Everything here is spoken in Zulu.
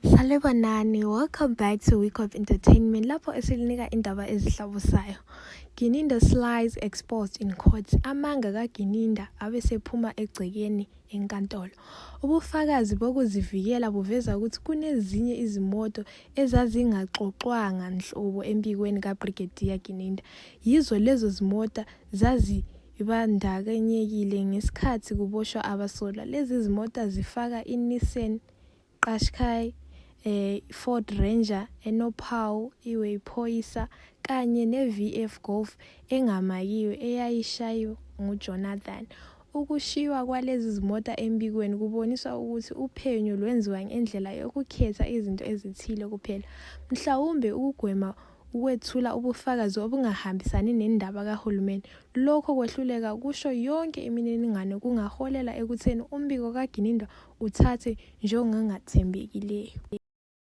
Salibonani, welcome back to Week of Entertainment lapho esilinika indaba ezihlabusayo. Gininda's lies exposed in court. Amanga kaGininda abesephuma egcekeni enkantolo. Ubufakazi bokuzivikela buveza ukuthi kunezinye izimoto ezazingaxoxwanga nhlobo embikweni kaBrigadier Gininda. Yizo lezo zimoto zazibandakanyekile ngesikhathi kuboshwa abasolwa. Lezi zimoto zifaka iNissan Qashqai, Ford Ranger enophawu Iwephoyisa kanye ne-VF Golf engamakiwe eyayishaywa nguJonathan. Ukushiywa kwalezi zimoto embikweni kubonisa ukuthi uphenyo lwenziwa ngendlela yokukhetha izinto ezithile kuphela, mhlawumbe ukugwema ukwethula ubufakazi obungahambisani nendaba kahulumeni. Lokho kwehluleka kusho yonke imininingwane kungaholela ekutheni umbiko kaGininda uthathwe njengongathembekileyo.